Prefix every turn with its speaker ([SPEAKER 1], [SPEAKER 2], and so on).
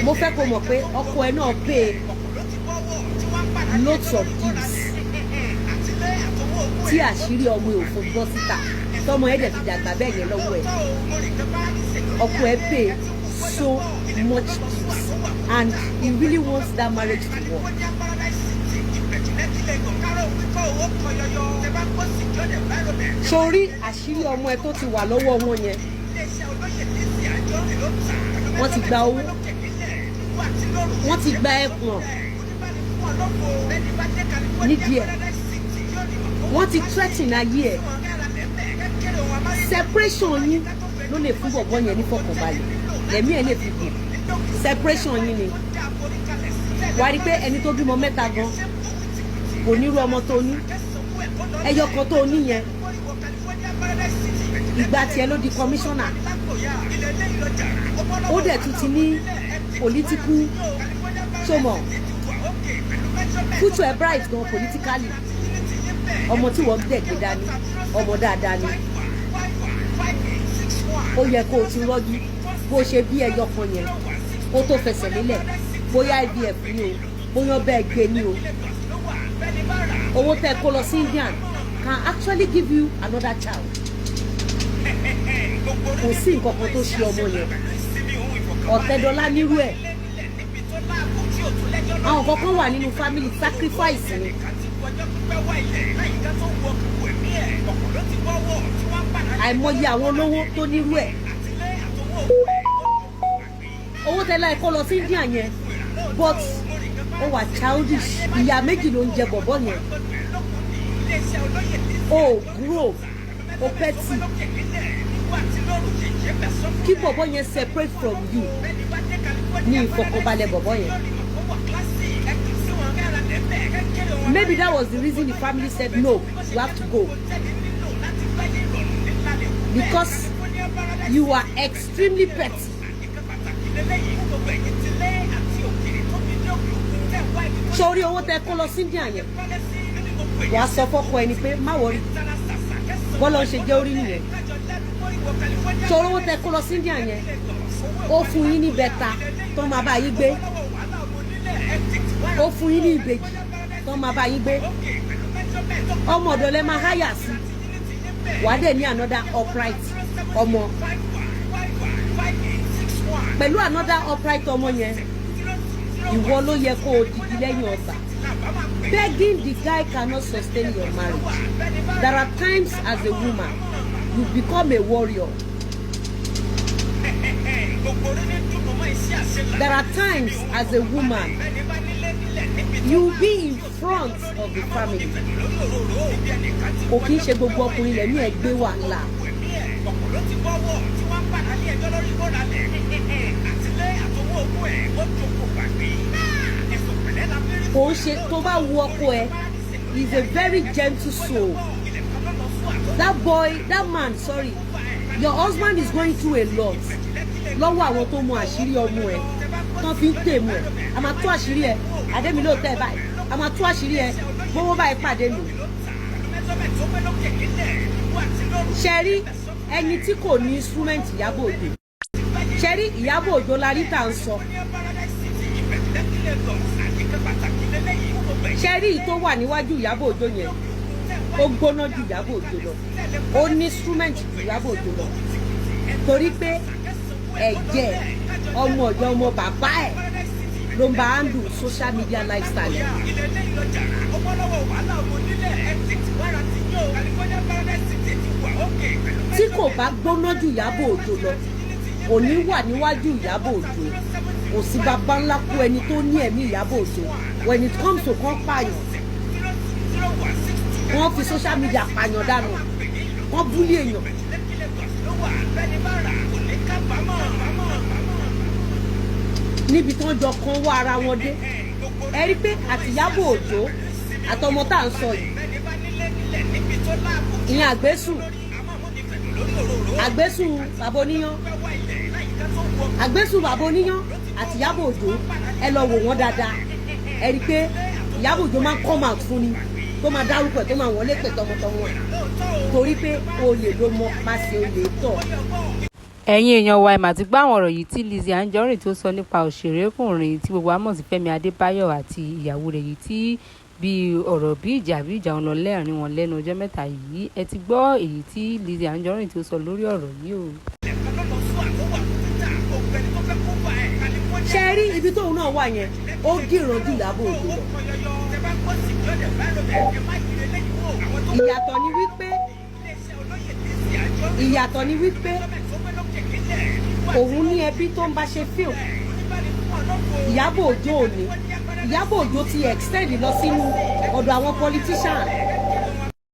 [SPEAKER 1] Mo fẹ́ kó mọ̀ pé ọkọ ẹ náà pay lots of dues tí àṣírí ọmọ ẹ ò fún bọ́ síta, tọmọ ẹ dẹ̀ fi dàgbà bẹ́ẹ̀ yẹn lọ́wọ́ ẹ. Ọkọ ẹ pay so much dues and he really wants that marriage to work. Sórí àṣírí ọmọ ẹ tó ti wà lọ́wọ́ wọn yẹn, wọ́n ti gba owó, wọ́n ti gba ẹ̀pọ̀n nídìí ẹ̀, wọ́n ti threaten ayé ẹ̀. Separation yín ló lè fún bọ̀bọ̀ yẹn ní fọkànbalẹ̀, lẹ̀mí ẹ̀ lè fi gùn. Separation yín ni. Wàá rí i pé ẹni tó bímọ mẹ́ta gan kò nírú ọmọ tó ní, ẹyọ kan tó ní yẹn. Ìgbà tiẹ̀ ló di commissioner, ó dẹ̀ tún ti ní political ṣọmọ future ẹ̀ bright gan politically. Ọmọ tí wọ́n dẹ̀ gbé dání, ọmọ dáadáa ni. Ó yẹ kó o ti rọ́jú bó ṣe bí ẹyọ kan yẹn kó tó fẹsẹ̀ lélẹ̀, bóyá IVF ni o, bóyá bẹ́ẹ̀ gbé ni o. Owó tẹ́ kó lọ sí Indian can actually give you another child. Kò sí nǹkan kan tó ṣe ọmọ yẹn. Ọ̀tẹ́dọ́lá nírú ẹ̀. Àwọn kankan wà nínú family, sacrifice ni. Àìmọye àwọn olówó tó nírú ẹ̀. Owó tẹ́lẹ̀ kó lọ sí India yẹn, but ó wà childish. Ìyá méjì ló ń jẹ bọ̀bọ̀ yẹn. Ó grow, ó petty. Kí bọ̀bọ̀ yẹn separate from you ní ìfọ̀kànbalẹ̀ bọ̀bọ̀ yẹn. Maybe that was the reason the family said, "No, you have to go," because you are extremely petty. Sórí owó tẹ kó lọ sí India yẹn, wàá sọ fọ́kọ ẹni pé má worry, bọ́lá ń ṣe jẹ́ orí nìyẹn. Sórí owó tẹ kó lọ sí India yẹn, ó fún yín ní bẹ́ta tó máa bá yín gbé, ó fún yín ní ìbejì tó máa bá yín gbé. Ọmọ ọ̀dọ̀ lẹ máa háyà sí. Wàá dẹ̀ ní another upright ọmọ. Pẹ̀lú another upright ọmọ yẹn, ìwọ ló yẹ kó o dìdí lẹ́yìn ọgbà. Begging the guy cannot sustain your marriage. There are times as a woman you become a warrior. There are times as a woman you be in front of the family. Kò kí ń ṣe gbogbo ọkùnrin lẹ́mí ẹ̀ gbé wàhálà. Kò ń ṣe tó bá wu ọkọ ẹ. He is a very gentle soul, that boy, that man, sorry, your husband is going through a lot lọ́wọ́ àwọn tó mọ àṣírí ọmọ ẹ tán fi ń tèmù ẹ. A máa tú àṣírí ẹ, àdémi ló tẹ báyìí, a máa tú àṣírí ẹ gbówó báyìí pàdé mi. Ṣe rí ẹni tí kò ní instrument? Ìyábọ̀ Òjó, ṣe rí Ìyábọ̀ Òjó la rí tá à ń sọ. Ṣe rí tó wà níwájú Ìyábọ̀ Òjó yẹn, ó gbóná ju Ìyábọ̀ Òjó lọ, ó ní instrument ju Ìyábọ̀ Òjó lọ, torí pé ẹ̀jẹ̀ ọmọ ọ̀dọ̀ ọmọ bàbá ẹ̀ ló ń bá handle social media lifestyle ẹ̀. Tí kò bá gbóná ju Ìyábọ̀ Òjó lọ, kò ní wà níwájú Ìyábọ̀ Òjó. Kò sí bàbá ńlá kú ẹni tó ní ẹ̀mí Ìyábọ̀ Òjó. When it comes to kán pààyàn, wọ́n fi social media pààyàn dànù, wọ́n bully èèyàn. Níbi tí wọ́n jọ kan wá ara wọn dé, ẹ rí pé àti Ìyábọ̀ Òjó àtọmọ tá à ń sọ yìí, ìyẹn àgbésùn, àgbésùn bàbá oníyán, àgbésùn bàbá oníyán àti Ìyábọ̀ Òjó, ẹ lọ wò wọ́n dáadáa. Ẹ rí pé Ìyábọ̀ Òjó máa ń come out fún ni, tó máa dárúkọ ẹ̀, tó máa wọlé pè tọmọtọmọ ẹ̀, torí pé olè ló mọ pàṣẹ olè tọ̀.
[SPEAKER 2] Ẹ̀yin èèyàn wa, ẹ̀ mà ti gbọ́ àwọn ọ̀rọ̀ yìí tí Lizzy Anjorin tó sọ nípa òṣèrékùnrin tí gbogbo wa mọ̀ sí Fẹ́mi Adébáyọ̀ àti ìyàwó rẹ̀ yìí, tí bí ọ̀rọ̀ bí ìjà bí ìjà ń lọ lẹ́rìn wọn lẹ́nu ọjọ́ mẹ́ta yìí. Ẹ ti gbọ́ èyí tí Lizzy Anjorin tó sọ lórí ọ̀rọ̀ yìí o.
[SPEAKER 1] Ṣe rí ibi tóun náà wà yẹn, ó gìràn jù Ìyábọ̀ Òjó lọ. Ìyàtọ̀ ni wípé òun ní ẹbí tó ń bá ṣe fíìmù. Ìyábọ̀ Òjó ò ní. Ìyábọ̀ Òjó ti extend lọ sínú ọ̀dọ̀ àwọn politician.